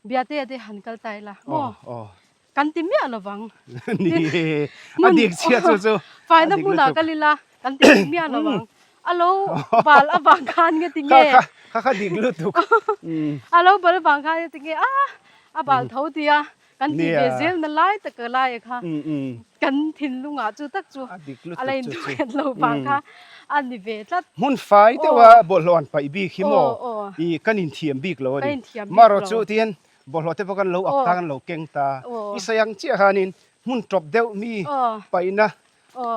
Biate te han kal ta ila maw? Kan ti miah lovang. Ni a dik chiah chu chu. Faina hmunah kal ila kan ti miah lovang. A lo bal avang khan nge ti nge? Kha kha dik lutuk. A lo bal avang khan nge ti nge a a bal tho tia kan tih ve zel na lai tak a lai kha kan thinlungah chu tak chu a la inthawkhet lo vang kha a ni ve tlat. Hmun fai deuha bawlhhlawh an paih bik hi maw i kan inthiam bik lo a ni. Marawh chu tihian bawlhhlawh te pawh kan lo ak ta kan lo keng ta. I sawi ang chiah khanin hmun tawp deuh mi paihna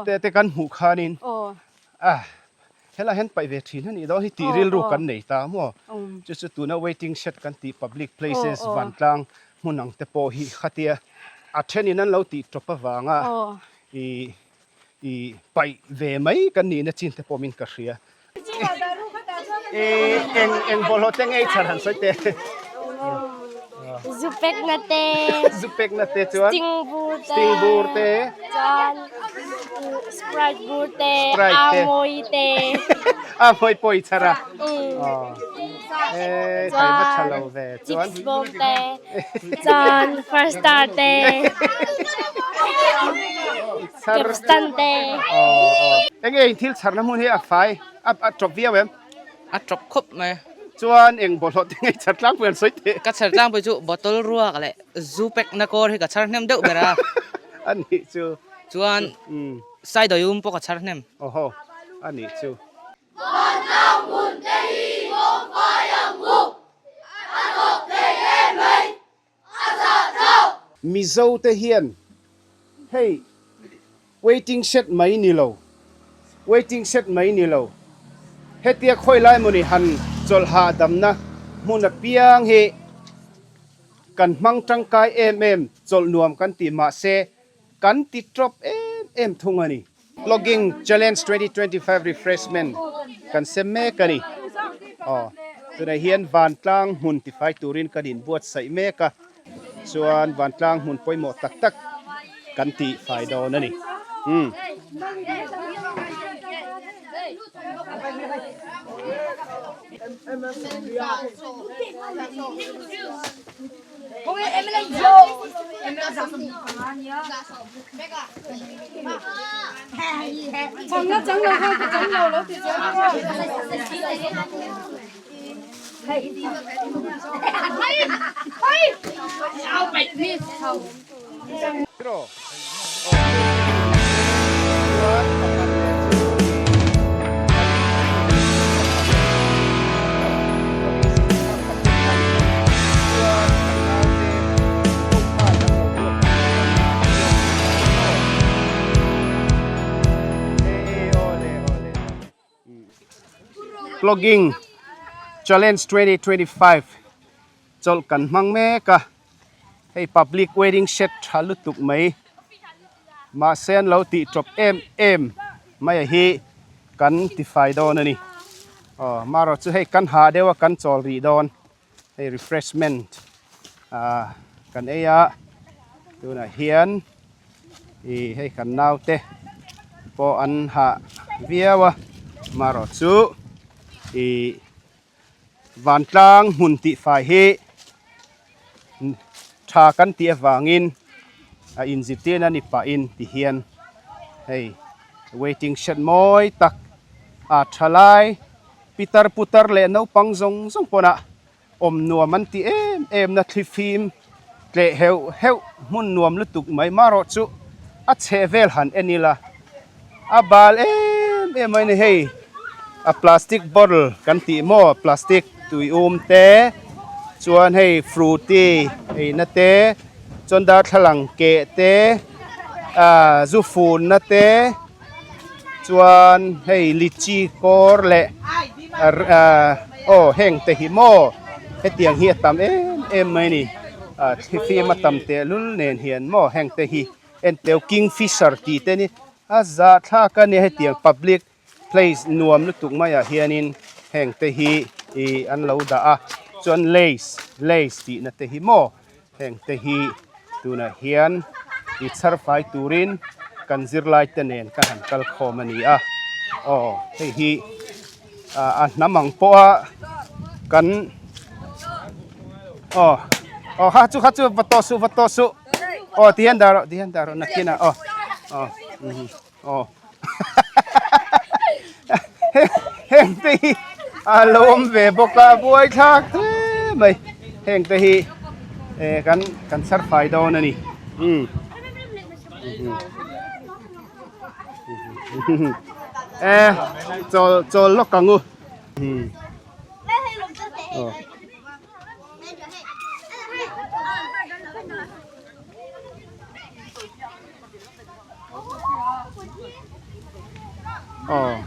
te te kan hmuh khanin a helaiah hian paih ve thin a nih dawn hi tih rilru kan nei ta maw chu chu tuna waiting shed kan tih public places vantlang hmun ang te pawh hi khatia a thenin an lo tih tawp avanga ih ih paih ve mai kan nihna chin te pawh min ka hria. Eng eng bawlhhlawh te ngei chhan han sawi teh. Zu pek na te. Zu pek na te chuan. Sting bur te. Sting bur te. Chuan Sprite bur te. Sprite te. Amawi te. Amawi pawh i chhar a. E thai va tha lo ve. Chuan chips bawm te. Chuan first star te. Capstan te. Enge in thil chharna hmun hi a fai a tawp viau em? A tawp khawp mai. Chuan eng bawlhhlawh te ngei chhar tlangpui an sawi teh. Ka chhar tlangpui chu bottle ruak leh zu pack na kawr hi ka chhar hnem deuh ber a. A nih chu. Chuan saidawium pawh ka chhar hnem. Awhaw a nih chu. Vantlang hmun te hi kawngfai ang u, a thawk thei em mai. Mizo te hian hei waiting shed mai ni lo, waiting shed mai ni lo, hetia khawi lai mawni han chawlh hahdamna hmun apiang hi kan hmang tangkai em em chawlh nuam kan ti mahse kan ti tawp em em thung a ni. Plogging Challenge 2025 Refreshment kan sem mek a ni. Aw, tunah hian vantlang hmun tifai turin kan inbuatsaih mek a, chuan vantlang hmun pawimawh tak tak kan tihfai dawn a ni. Umm. Plogging Challenge 2025 chawlh kan hmang mek a hei public wedding shed tha lutuk mai mahse an lo tih tawp em em mai a hi kan tifai dawn a ni aw marawh chu hei kan hah deuh a kan chawl rih dawn hei refreshment ah kan ei a tunah hian ih hei kan naute pawh an hah viau a marawh chu ih Vantlang hmun tihfai hi tha kan tih avangin a inzirtirna ni pahin ti hian hei waiting shed mawi tak a tha lai pitar putar leh naupang zawng zawng pawn ah awm nuam an ti em em na thlifim tleh heuh heuh hmun nuam lutuk mai marawh chu a chheh vel han en ila a bal em em mai a ni hei a plastic bottle kan tih maw plastic tui um te chuan hei frooti ei na te chuan darthlalang keh te ah zu fun na te chuan hei litchi kawr leh ah aw heng te hi maw hetiang hi a tam em em mai a ni ah thlifim a tam tehlul nen hian maw heng te hi enteu kingfisher tih te ni a zahthlak a nia hetiang public place nuam lutuk maiah hianin heng te hi ih an lo dah a chuan lays lays tihna te hi maw Heng te hi tunah hian i chhar fai turin kan zirlai te nen ka han kal khawm a ni a, aw hei hi a hnam ang pawha kan aw. Aw kha chu kha chu va tawh suh va tawh suh. Aw ti hian dah rawh ti hian dah rawh nakinah aw. Aw aw. Heng te hi a lo awm ve bawk a buai thlak hle mai. Heng te hi kan kan chhar fai dawn a ni. Umm. E chawl chawl lawk ang u. Aw. Aw.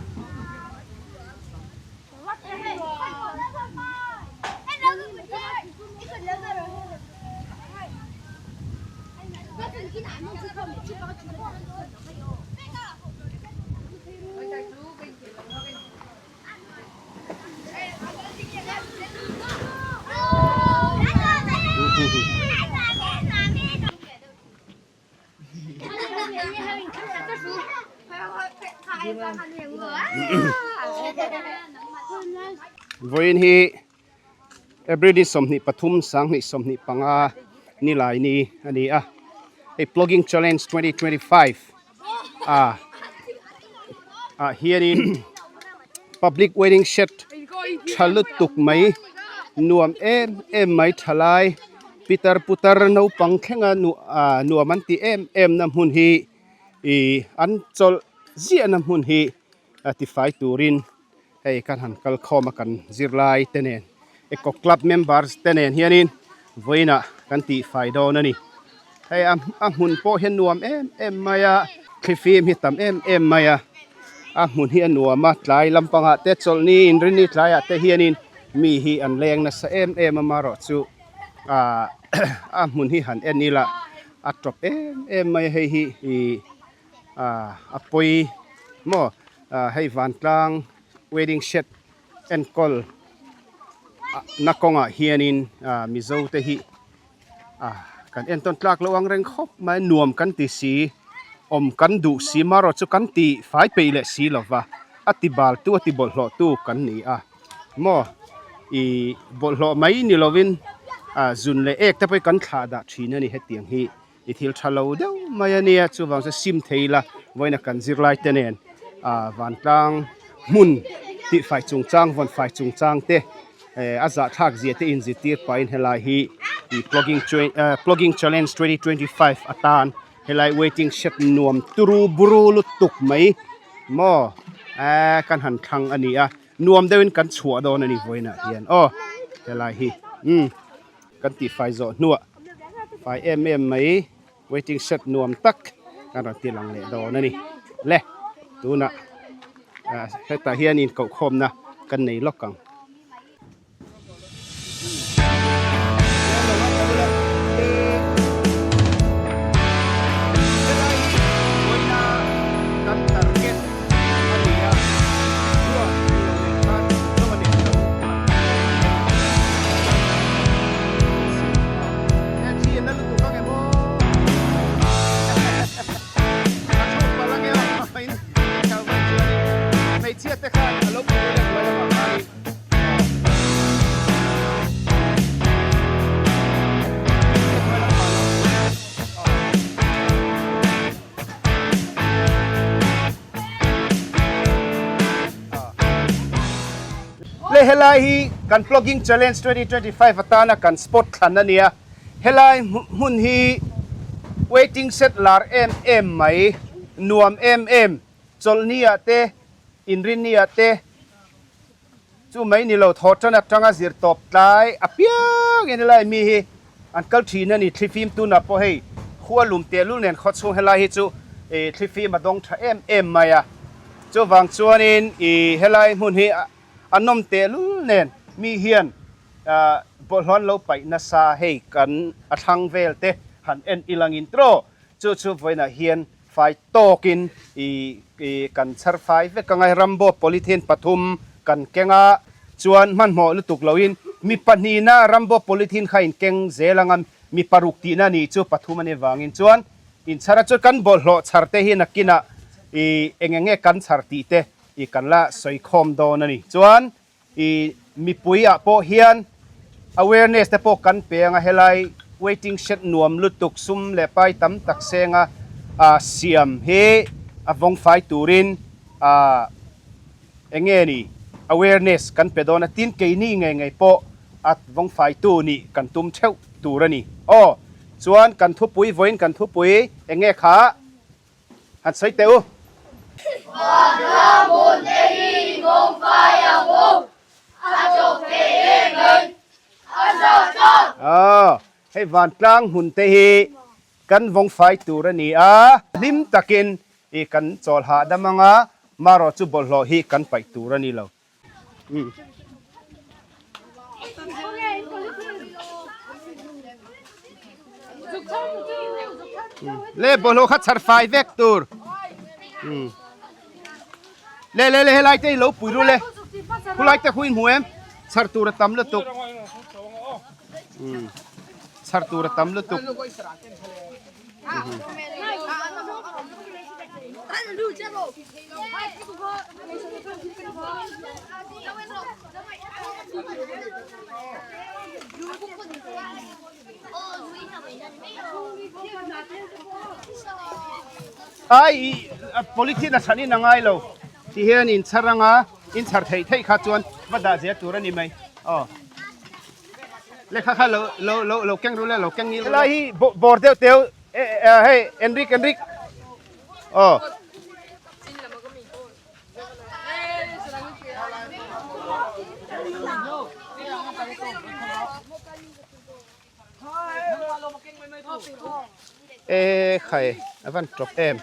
Vawiin hi April ni 23 2025 nilai ni a ni a hei plogging challenge 2025 a ah hianin public waiting shed tha lutuk mai nuam em em mai thalai pitar putar naupang thlenga ah nuam an tih em em na hmun hi ih an chawlh ziah na hmun hi a tifai turin hei kan han kal khawm a kan zirlai te nen eco club members te nen hianin vawiinah kan tihfai dawn a ni hei a a hmun pawh hian nuam em em mai a thlifim hi tam em em mai a a hmun hi a nuam a tlai lampangah te chawlhni inrinni tlaiah te hianin mi hi an leng nasa em em a marawh chu ah a hmun hi han en ila a tawp em em mai a hei hi ih ah a pawi maw ah hei vantlang wedding shed enkawl na kawngah hianin ah mizo te hi ah kan entawn tlak loh ang reng khawp mai nuam kan ti si awm kan duh si marawh chu kan ti fai peih leh si lova a ti bal tu a ti bawlhhlawh tu kan ni a maw ih bawlhhlawh mai ni lovin ah zun leh ek te pawh hi kan thlah dah thin a ni hetiang hi. I thil tha lo deuh mai a nia chuvang chu sim thei ila vawiina kan zirlai te nen ah vantlang hmun tihfai chungchang vawn fai chungchang te eh a zahthlak zia te inzirtir pahin helai hi ih plogging eh plogging challenge 2025 atan helai waiting shed nuam turu buru lutuk mai maw eh kan han thlang a ni a nuam deuhin kan chhuah dawn a ni vawiinah hian aw helai hi umm. Kan tihfai zawh hnuah fai em em mai waiting shed nuam tak kan rawn ti lang leh dawn a ni. Le tunah ah hetah hian inkohkhawmna kan nei lawk ang. Le helai hi kan plogging challenge 2025 atana kan spot thlan a nia helai hmun hi waiting shed lar em em mai nuam em em chawlhni ah te inrinni ah te Chu mai ni lo thaw tan atanga zir tawp tlai apiang in helai mi hi an kal thin a ni. Thlifim tunah pawh hei khua lum tehlul nen khaw chhung helai hi chu ih thlifim a dawng tha em em mai a. Chuvang chuanin ih helai hmun hi a nawm tehlul nen mi hian ah bawlhhlawh an lo paih nasa hei kan a thlang vel te han en ilangin tiraw chu chu vawiinah hian Fai tawkin i i kan chhar fai vek ang a, Rambo polythene pathum kan keng a, chuan hmanhmawh lutuk loin mi pahnihna Rambo polythene kha in keng zel ang a, mi paruk tihna a nih chu pathum a nih vangin chuan inchhar a, chuan kan bawlhhlawh chhar te hi nakinah i eng eng nge kan chhar tih te i kan la sawi khawm dawn a ni. Chuan i mipui ah pawh hian awareness te pawh kan pe ang a, helai. Waiting shed nuam lutuk sum leh pai tam tak senga siam hi a vawng fai turin eng nge ni awareness kan pe dawn a, tin keini ngei ngei pawh a vawng faitu nih kan tum theuh tur a ni. Aw chuan kan thupui vawiin kan thupui eng nge kha han sawi teh u. Vantlang hmun te hi vawng fai ang u, a chawk thei em mai. Aw, hei vantlang hmun te hi kan vawng fai tur a ni a, hlim takin i kan chawl hahdam ang a, marawh chu bawlhhlawh hi kan paih tur a ni lo. Le bawlhhlawh kha chhar fai vek tur. Le le le helai te hi lo pui ru le. Khulai te khu in hmu em? Chhar tur a tam lutuk. Chhar tur a tam lutuk. Ai polythene a chhan in a ngai lo ti hian in chhar anga in chhar theih theih kha chuan va dah zel tur a ni mai aw lehkha kha lo lo lo lo keng ru le lo keng ngil helai hi bawr deuh teu hei Enrique Enrique aw. E khai a van tawp em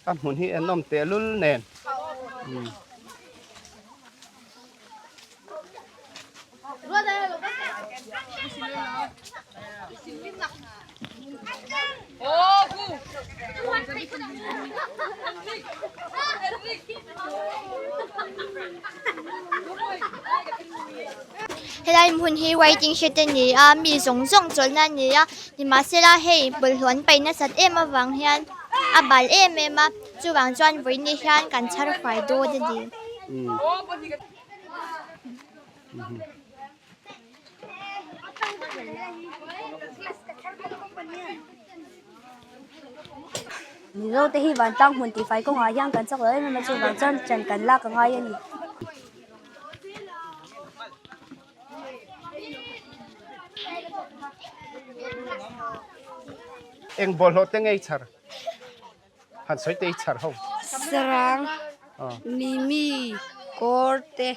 a hmun hi an awm teh lul nen umm. Helai hmun hi waiting shed a ni a mi zawng zawng chawlhna a ni a nimahsela hei bawlhhlawh an paih nasat em avang hian a bal em em a chuvang chuan vawiin hian kan chhar fai dawn a ni. Mizo te hi vantlang hmun tihfai kawngah hian kan chak lo em em a chuvang chuan ṭan kan lak a ngai a ni. Eng bawlhhlawh te ngei chhar han sawi te i chhar ho. Sarang, mimi, kawr te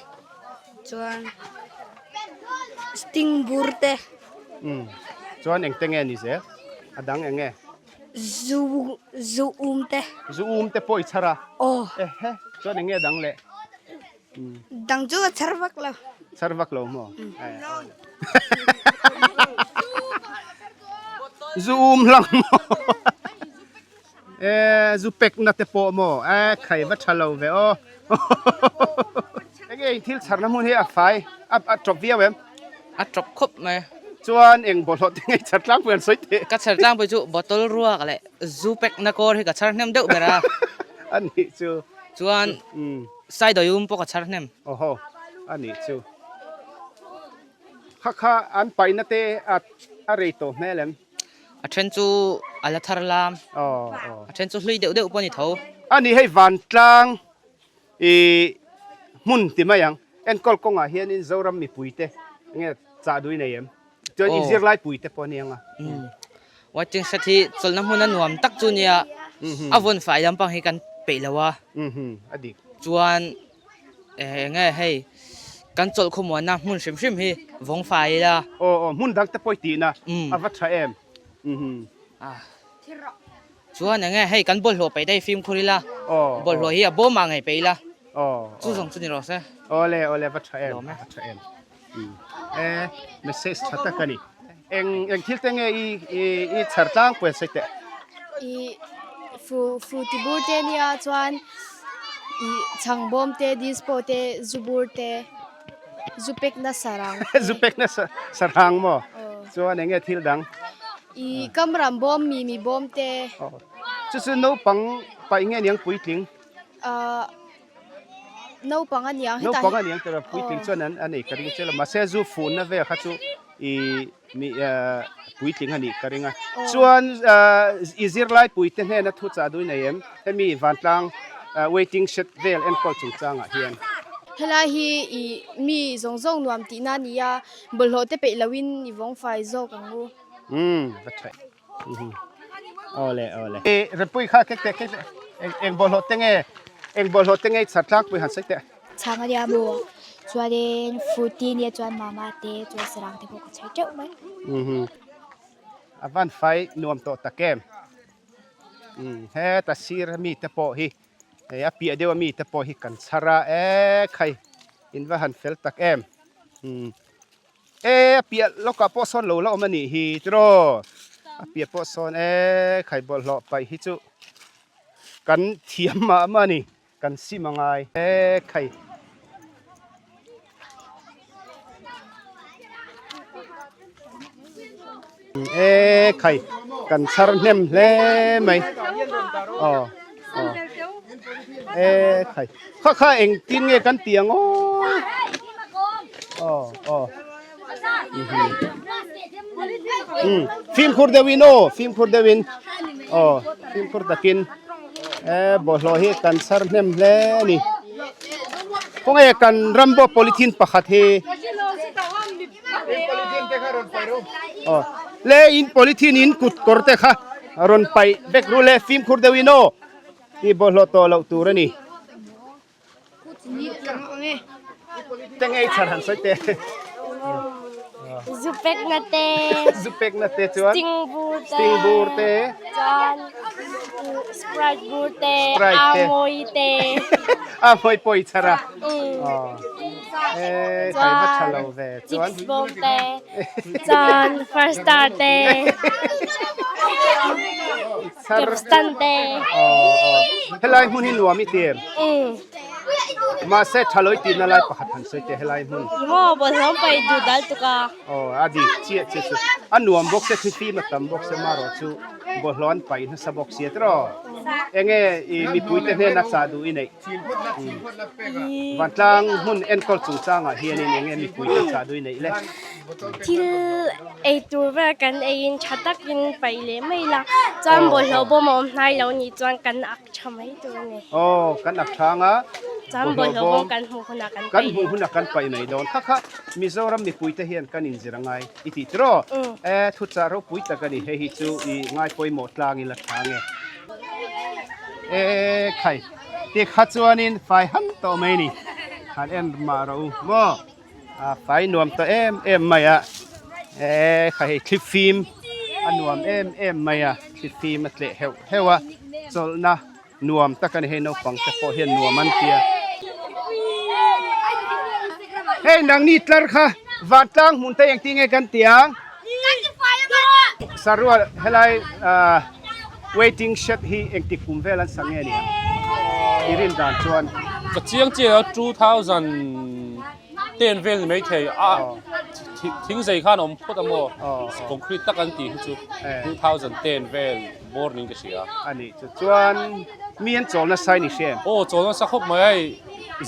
chuan sting bur te. Umm chuan eng te nge ni zel? A dang eng nge? Zu zu um te. Zu um te pawh i chhar a? Aw. Ehe chuan eng nge dang leh? Dang chu ka chhar vak lo. Chhar vak lo maw? Zu um hlang maw? E zu pek na te pawh maw? E khai va tha lo ve aw. Enge in thil chharna hmun hi a fai a tawp viau em? A tawp khawp mai. Chuan eng bawlhhlawh te ngei chhar tlangpui an sawi teh. Ka chhar tlangpui chu bottle ruak leh zu pek na kawr hi ka chhar hnem deuh ber a. A nih chu. Chuan Saidawium pawh ka chhar hnem. Awhaw a nih chu. Kha kha an paihna te a rei tawh hmel em? A then chu a la thar lam. A then chu hlui deuh deuh pawh a ni tho. A nih hei vantlang i hmun ti mai ang. Enkawl kawngah hianin Zoram mipuite nge chah dui nei em? Chuan i zirlai puite pawh a ni ang a. Waiting shed hi chawlhna hmun a nuam tak chu nia a vawn fai lampang hi kan peih lo a. A dik. Chuan eng nge hei kan chawlh khawmuanna hmun hrim hrim hi vawng fai ila. Aw aw hmun dang te pawh i tihna a va tha em. Chuan eng nge hei kan bawlhhlawh peih daih fimkhur ila bawlhhlawh hi a bawm ah ngei peih ila chu zawng chu ni rawh se. Awle awle va tha em va tha em e message tha tak a ni eng eng thil te nge i i chhar tlang pawh sawi teh. I fu fu ti bur te nia chuan i chhang bawm te dispo te zu bur te zu pek na sarang te. Zu pek na sarang maw chuan eng nge thil dang. I kam ram bawm mi mi bawm te. Chu chu naupang paih nge niang puitling? Ahh naupang a niang hetah Naupang a niang tira puitling chuan an an ei ka ring che lo mahse zu funna vel kha chu. I mi puitling a nih ka ring a. Chuan i zirlai puite hnena thu chah duh i nei em? Hemi vantlang waiting shed vel enkawl chungchangah hian. Helai hi i mi zawng zawng nuam tihna a ni a, bawlhhlawh te peih loin i vawng fai zawk ang u. Umm va tha Awle awle. I Repui kha kek teh kek teh eng eng bawlhhlawh te nge eng bawlhhlawh te nge i chhar tlangpui han sawi teh. Chhang a nia maw chuanin Fruity nia chuan mama te chuan sarang te pawh ka chher teuh mai. Umm a van fai nuam tawh tak em. Umm heta sir ami te pawh hi hei a piah deuh ami te pawh hi kan chhar a e khai in va han fel tak em. Umm. E a piah lawkah pawh sawn lo la awm a nih hi tiraw a piah pawh sawn e khai bawlhhlawh paih hi chu kan thiam mah mah a ni kan sim a ngai e khai. E khai kan chhar hnem hle mai aw aw e khai kha kha engtin nge kan ti ang aw aw aw um fimkhur deuhin aw fimkhur deuhin aw fimkhur takin e bawlhhlawh hi kan chhar hnem hle a ni khawnge kan ram pawh polythene pakhat hi Aw le in polythene in kut kawr te kha rawn paih vek ru le fimkhur deuh in aw tih bawlhhlawh tawh loh tur a ni. Te ngei chhan han sawi teh. Zu pek na te. Zu pek na te chuan. Sting bur te. Sting bur te. Chuan Sprite bur te. Sprite te. Amawi te. Amawi pawh i chhar a. E kai va tha lo ve chuan. Chips bawm te. Chuan first star te. Capstan te. Helai hmun hi nuam i ti em? Mahse tha lo i tihna lai pakhat han sawi teh helai hmun. Maw bawlhhlawm paih duh dal tuk a. Aw a dik chiah chiah chu. A nuam bawk se thifim a tam bawk se marawh chu bawlhhlawh an paih nasa bawk sia tiraw. Enge i mipuite hnena chah duh i neih? Vantlang hmun enkawl chungchangah hianin enge mipuite chah duh i neih le? Thil ei tur vel kan eiin tha takin paih leh mai la, chuan bawlhhlawh bawm a awm hnai lo nih chuan kan ak tha mai tur a ni. Aw, kan ak tha anga Chuan bawlhhlawh bawm kan hmuh hunah kan paih kan hmuh hunah kan paih mai dawn. Kha kha Mizoram mipuite hian kan inzir a ngai i tih tiraw? E, thuchah ropui tak a ni, hei hi chu i ngaipawimawh tlang ila tha nge. E khai ti kha chuanin fai han tawh mai ni han en mah rawh u maw a fai nuam tawh em em mai a e khai hei thli fim a nuam em em mai a thli fim a tleh heuh heuh a chawlhna nuam tak a ni hei naupang te pawh hian nuam an ti a hei nangni tlar kha vantlang hmun te engtin nge kan ti ang Sarual helai ah waiting shed hi engtik kum vel an sa nge ni ang i rin dan chuan. Ka chiang chiah a 2010 vel ni mai thei a thing zei khan a awm phawt a maw concrete tak an tih hi chu 2010 vel bawr niin ka hria. A nih chu chuan mi an chawl nasa i ni hria em? Aw chawl nasa khawp mai hei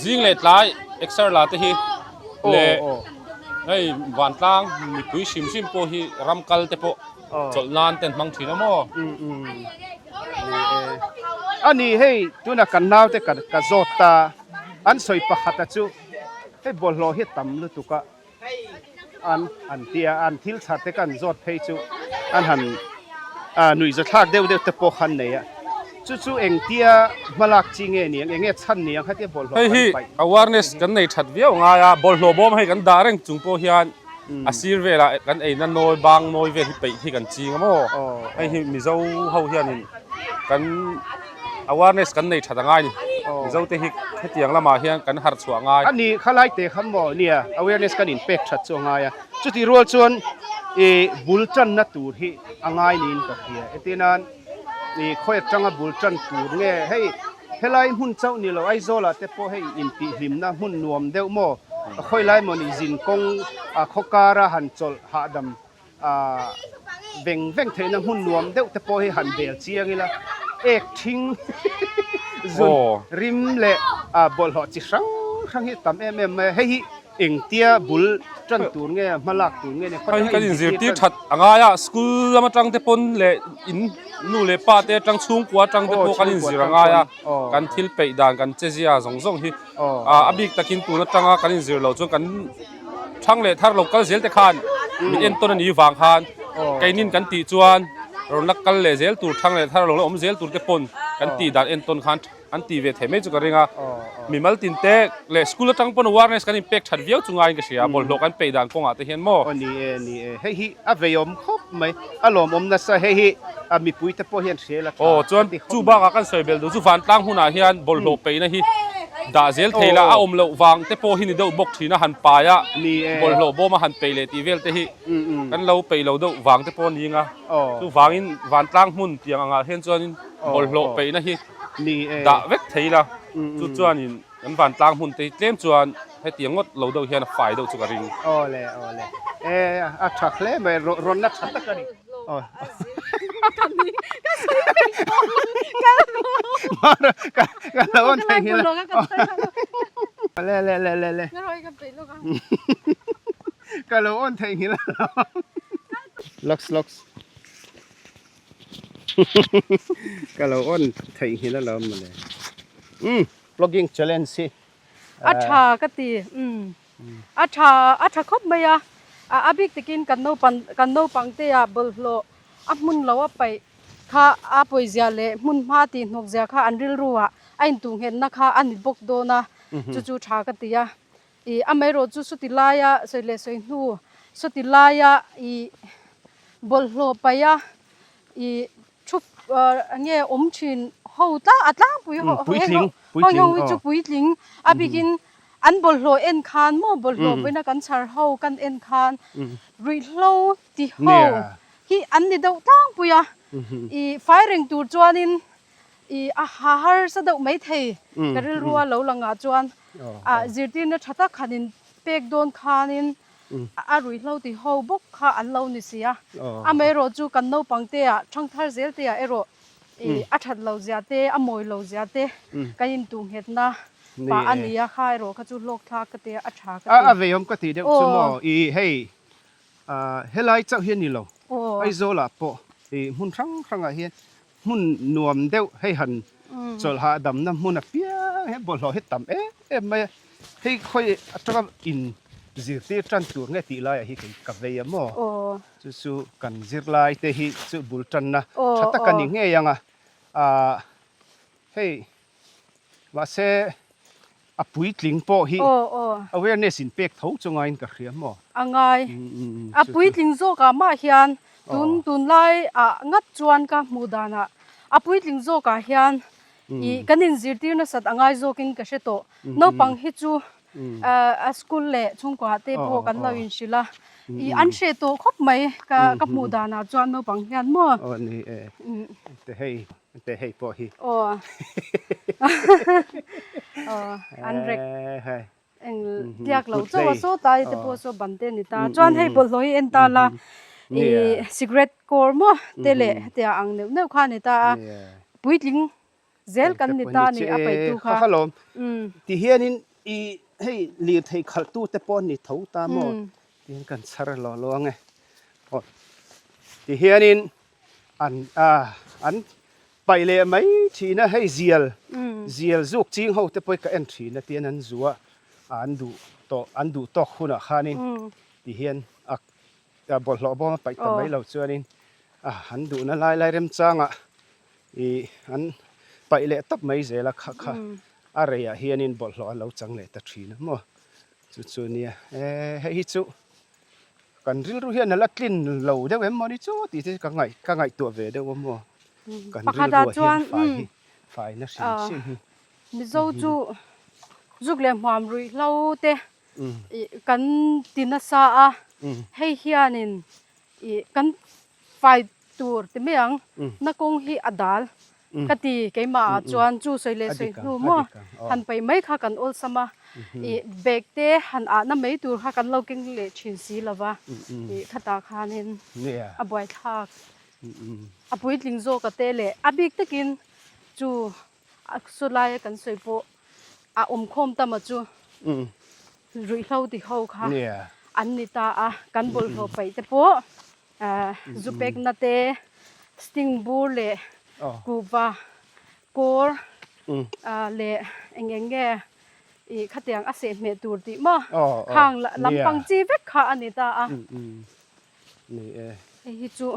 zing leh tlai exer la te hi leh hei vantlang mipui hrim hrim pawh hi ram kal te pawh chawlh nan te an hmang thin a maw? A ni hei tuna kan naute ka ka zawt ta an sawi pakhata chu hei bawlhhlawh hi a tam lutuk a an an tia an thil chhar te kan zawt phei chu an han ah nuih zathlak deuh deuh te pawh khan nei a chu chu engtia hmalak chi nge ni ang enge chhan ni ang khatia bawlhhlawh Hei kan hi paih. awareness kan nei that viau ngai a bawlhhlawh bawm hei kan dah reng chung pawh hian a sir velah kan eina nawi bang nawi vel hi peih hi kan ching a maw hei hi Mizo ho hianin kan awareness kan nei that a ngai ni Mizo te hi hetiang lamah hian kan harh chhuah ngai. A ni khalai te kha maw nia awareness kan inpek that chu a ngai a chutih rual chuan ih bul tanna tur hi a ngai niin ka hria entir nan ih khawi atanga bul tan tur nge hei helai hmun chauh ni lo Aizawl ah te pawh hei intihhlimna hmun nuam deuh maw khawi lai maw ni zin kawng a khaw kara han chawlh hahdam Ah veng veng theihna hmun nuam deuh te pawh hi han bel chiang ila ek thing zun rim leh ah bawlhhlawh chi hrang hrang hi a tam em em mai a hei hi. Engtia bul tan tur nge hma lak tur nge nia Hei hi kan inzirtir that a ngai a, school lam atang te pawn leh in nu leh pa te atang chhungkua atang te pawh kan inzir a ngai a, kan thil peih dan kan che zia zawng zawng hi a bik takin tun atanga kan inzir loh chuan kan thang leh thar lo kal zel te khan min entawn a nih vang khan keinin kan tih chuan rawn la kal leh zel tur thang leh thar lo la awm zel tur te pawn kan tih dan entawn khan An ti ve thei mai chu ka ring a, mimal tin te leh school atang pawn awareness kan inpek that viau chu ngaiin ka hria, bawlhhlawh kan peih dan kawngah te hian maw? Aw ni e, ni e, hei hi a veiawm khawp mai, a lawmawm nasa, hei hi a mipui te pawh hian hria la tha Aw chuan chu bakah kan sawi bel duh chu vantlang hunah hian bawlhhlawh peihna hi dah zel thei la, a awm loh vang te pawh hi ni deuh bawk thin a, han pai a, bawlhhlawh bawm a han peih leh tih vel te hi kan lo peih lo deuh vang te pawh a ni ang a, chuvangin vantlang hmun tiang angah hian chuanin bawlhhlawh peihna hi dah vek thei ila chu chuanin kan vantlang hmun te hi tlem chuan hetiang ngawt lo deuh hian a fai deuh chu ka ring. Awle awle e a tha hle mai rawn na tha tak a ni. Ka lo on thei nghilh a le le le le le ka lo on thei nghilh a lux lux. Ka lo on theihnghilh a lo mawle. Umm plogging challenge hi. A tha ka ti umm a tha a tha khawp mai a a bik takin kan naupang kan naupang te ah bawlhhlawh a hmun lo a paih kha a pawizia leh hmun hma tih hnawk zia kha an rilru ah a intuhnghetna kha a ni bawk dawn a chu chu tha ka ti a Ih amaherawh chu sawti laia sawi leh sawi hnu sawti laia ih bawlhhlawh paih a ih thu nge awm thin ho tlang a tlangpui ho puitling ho hi chu puitling a bikin an bawlhhlawh en khan maw bawlhhlawh vawiina kan chhar ho kan en khan ruihhlo ti ho hi an ni deuh tlangpui a ih fai reng tur chuanin I a ha harsa deuh maithei ka rilrua lo langah chuan ah zirtirna tha tak han in pek dawn khanin a ruihhlo ti ho bawk kha an lo ni si a. Amaherawh chu kan naupang te ah thangthar zel te ah erawh i a that lo zia te a mawi lo zia te kan intuhnghetna pah a ni a kha erawh kha chu hlawk thlak ka ti a a tha ka ti. A veiawm ka tih deuh chu maw i hei helai chauh hi a ni lo Aizawlah pawh i hmun hrang hrangah hian Hmun nuam deuh hei han chawlh hahdamna hmun apiang hian bawlhhlawh hi tam em em mai a, hei khawi atanga in zirtir tan tur nge tih laiah hi kei ka vei a maw? Chu chu kan zirlai te hi chu bul tanna tha tak a ni ngei ang a, ah hei mahse a puitling pawh hi awareness in pek tho chu ngaiin ka hria maw? A ngai. A puitling zawkah mah hian tun tunlai ah ngat chuan ka hmuh danah a puitling zawkah hian ih kan inzirtir nasat a ngai zawkin ka hre tawh. Naupang hi chu a school leh chhungkua te pawh kan lo inhrilh a, ih an hreh tawh khawp mai ka ka hmuh danah chuan naupang hian maw? Aw ni e. Hei Te hei pawh hi. Aw. Aw an rek. Eng tiak lo chaw a saw ta te pawh saw ban te ni ta. Chuan hei bawlhhlawh hi en ta la i cigarette kawr maw te leh hetiang ang neuh neuh kha a ni ta a. Puitling zel kan ni ta ni a paihtu kha. Kha lawm. Ti hianin i hei lirthei khalhtu te pawh ni tho ta maw. Tihian kan chhar lo lo ang e. Aw ti hianin An a an paih leh mai thin a, hei zial zial zuk ching ho te pawh hi ka en thin a tian an zu a, an duh tawh an duh tawk hunah khanin ti hian a bawlhhlawh bawm a paih ta mai lo chuanin a an duhna lai lai remchangah ih an paih leh tawp mai zel a kha kha a reiah hianin bawlhhlawh a lo chang leh ta thin a maw chu chu nia e hei hi chu. Kan rilru hian a la tlin lo deuh em mawni chu tih te ka ngaih ka ngaihtuah ve deuh a maw. Kan Pakhat ah rilruah hian chuan fai hi faina hrim hrim hi. Mizo chu zuk leh hmuam ruih hlo te ih kan ti nasa a, hei hianin ih kan fai tur ti mai ang na kawng hi a dal Ka ti keimah ah chuan chu sawi leh sawi hnu maw han paih mai kha kan awlsam a, ih bag te han ahna mai tur kha kan lo keng leh thin si lo va, ih khatah khanin a buaithlak a puitling zawk a te leh a bik takin chu a saw laia kan sawi pawh a awmkhawm tam a chu. Ruihhlo ti ho kha an ni ta a, kan bawlhhlawh paih te pawh zu pekna te, sting bur leh kuhva kawr leh eng eng nge ih khatiang a sehhmeh tur tih maw khang lampang chi vek kha a ni ta a. Hei hi chu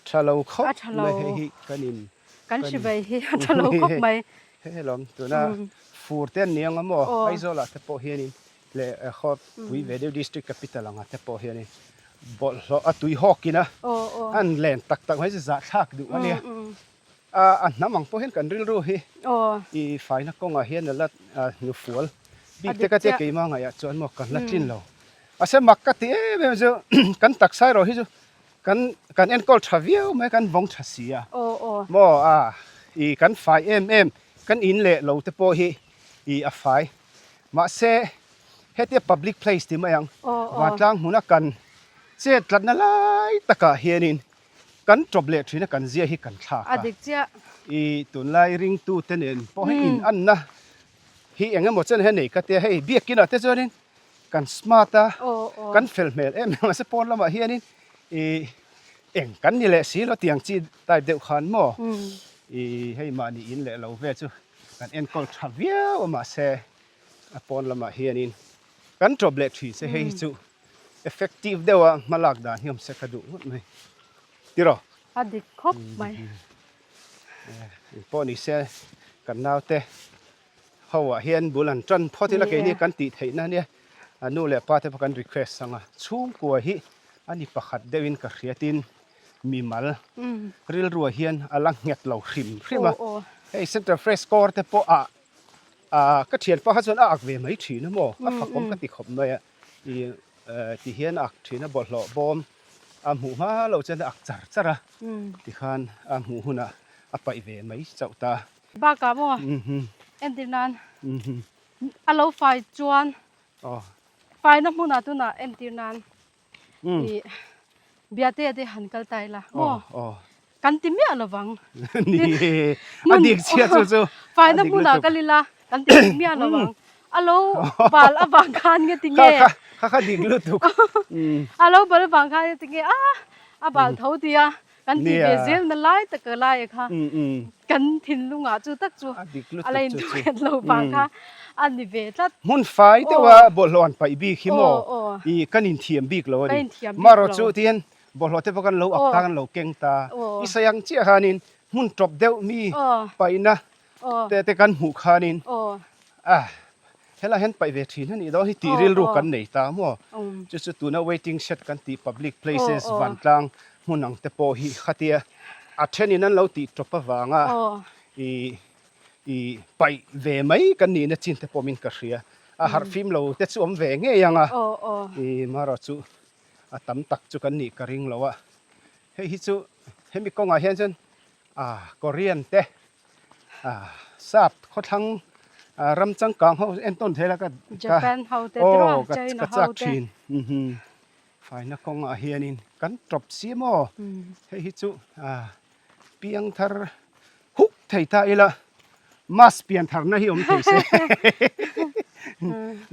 tha lo khawp mai hei hi kan in kan hri hi a tha lo khawp mai. Hei lawm tuna fur te an ni ang a maw Aizawl ah te pawh hianin leh khawpui ve deuh district capital ang ah te pawh hianin bawlhhlawh a tui hawk in a an len tak tak mai chu zahthlak duh a nia. A hnam ang pawh hian kan rilru hi i faina kawngah hian a la hnufual bik te ka tia keimah ngaihah chuan maw kan la tlin lo. Mahse mak ka ti em em chu kan taksa erawh hi chu kan kan enkawl tha viau mai kan vawng tha si a maw a i kan fai em em kan in leh lo te pawh hi i a fai mahse hetia public place ti mai ang vantlang hmuna kan chet tlatna lai takah hianin Kan tawp leh thin a kan zia hi kan thlak a. A dik chiah. I tunlai ringtu te nen pawh hei in anna hi eng emaw chen hian nei ka tia hei biakin ah te chuanin kan smart a kan fel hmel em em mahse pawn lamah hianin i eng kan ni leh si lo tiang chi type deuh khan maw i hei mahni in leh lo vel chu kan enkawl tha viau a mahse a pawn lamah hianin kan tawp leh thin se hei hi chu Effective deuha hma lak dan hi awm se ka duh ngawt mai. Tiraw? A dik khawp mai. Eng pawh ni se kan naute ho ah hian bul an tan phawt ila keini kan tih theihna ania a nu leh pa te pawh kan request ang a chhungkua hi a ni pakhat deuhin ka hriatin mimal rilruah hian a la nghet lo hrim hrim a hei center fresh kawr te pawh ah ka thianpa kha chuan a ak ve mai thin a maw a fakawm ka ti khawp mai a. I ti hian a ak thin a bawlhhlawh bawm a hmuh hma loh chuan a ak char char a tikhan a hmuh hunah a paih ve mai chauh ta. Bakah maw entir nan a lo fai chuan faina hmunah tunah entir nan I biate te han kal ta ila maw kan ti miah lovang ni a dik chhia chu chu faina hmunah kal ila kan ti miah lovang a lo bal avang khan nge ti nge kha kha dik lutuk a lo bal avang khan nge ti nge a a bal tho tia Kan ti ve zel na lai tak a lai a kha kan thinlungah chu tak chu a la intuiat lo vang kha a ni ve tlat. Hmun fai deuha bawlhhlawh an paih bik hi maw i kan inthiam bik lo a ni. Marawh chu tihian bawlhhlawh te pawh kan lo ak ta kan lo keng ta. I sawi ang chiah khanin hmun tawp deuh mi paihna te te kan hmuh khanin a helaiah hian paih ve thin a nih dawn hi tih rilru kan nei ta maw chu chu tuna waiting shed kan tih public places vantlang hmun ang te pawh hi khatia a thenin an lo tih tawp avanga i i paih ve mai kan nihna chin te pawh min ka hria a harh fim lo te chu awm ve ngei ang a i marawh chu a tam tak chu kan nih ka ring lo a hei hi chu hemi kawngah hian chuan Ah Korean te ah sap khawthlang ah ram changkang ho entawn thei la ka Japan ho te tiraw China ho te thin faina kawngah hianin kan tawp si maw hei hi chu ah piang thar huk thei ta ila mass pian tharna hi awm thei se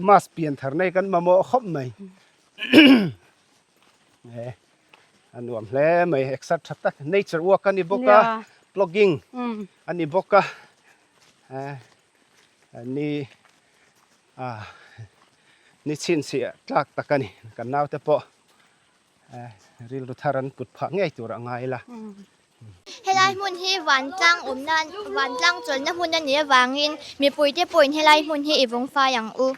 mass pian tharna hi kan mamawh khawp mai. A nuam hle mai exer tha tak nature walk a ni bawk a plogging a ni bawk a ni ah ni chhinchhiah tlak tak a ni kan naute pawh rilru thar an put phah ngei tur a ngai la. Helai hmun hi vantlang awmna vantlang chawlhna hmun a nih avangin mipuite pawhin helai hmun hi i vawng fai ang u.